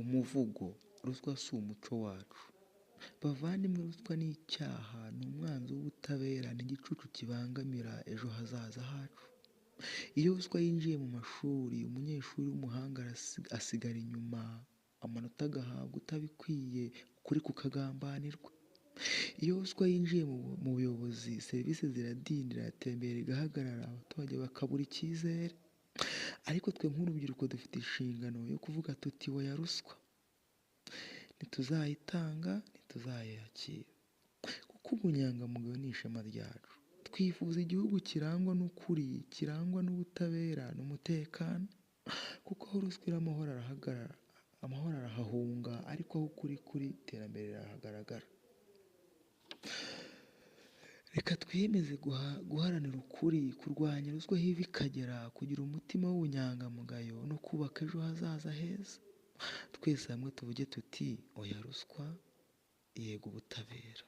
Umuvugo: ruswa si umuco wacu. Bavandimwe, ruswa ni icyaha, ni umwanzi w'ubutabera, ni igicucu kibangamira ejo hazaza hacu. Iyo ruswa yinjiye mu mashuri, umunyeshuri w'umuhanga asigara inyuma, amanota agahabwa utabikwiye, ukuri kukagambanirwa. Iyo ruswa yinjiye mu buyobozi, serivisi ziradindira, iterambere rigahagarara, abaturage bakabura icyizere. Ariko twe nk'urubyiruko dufite inshingano yo kuvuga tuti: "Oya ruswa, ntituzayitanga, ntituzayakira," kuko ubunyangamugayo ni ishema ryacu. Twifuza igihugu kirangwa n'ukuri, kirangwa n'ubutabera n'umutekano, kuko aho ruswa iri amahoro arahagarara, amahoro arahahunga, ariko aho ukuri kuri iterambere rirahagaragara. Reka twiyemeze guharanira ukuri, kurwanya ruswa aho iva ikagera, kugira umutima w'ubunyangamugayo no kubaka ejo hazaza heza. Twese hamwe tuvuge tuti: "Oya ruswa, yego ubutabera."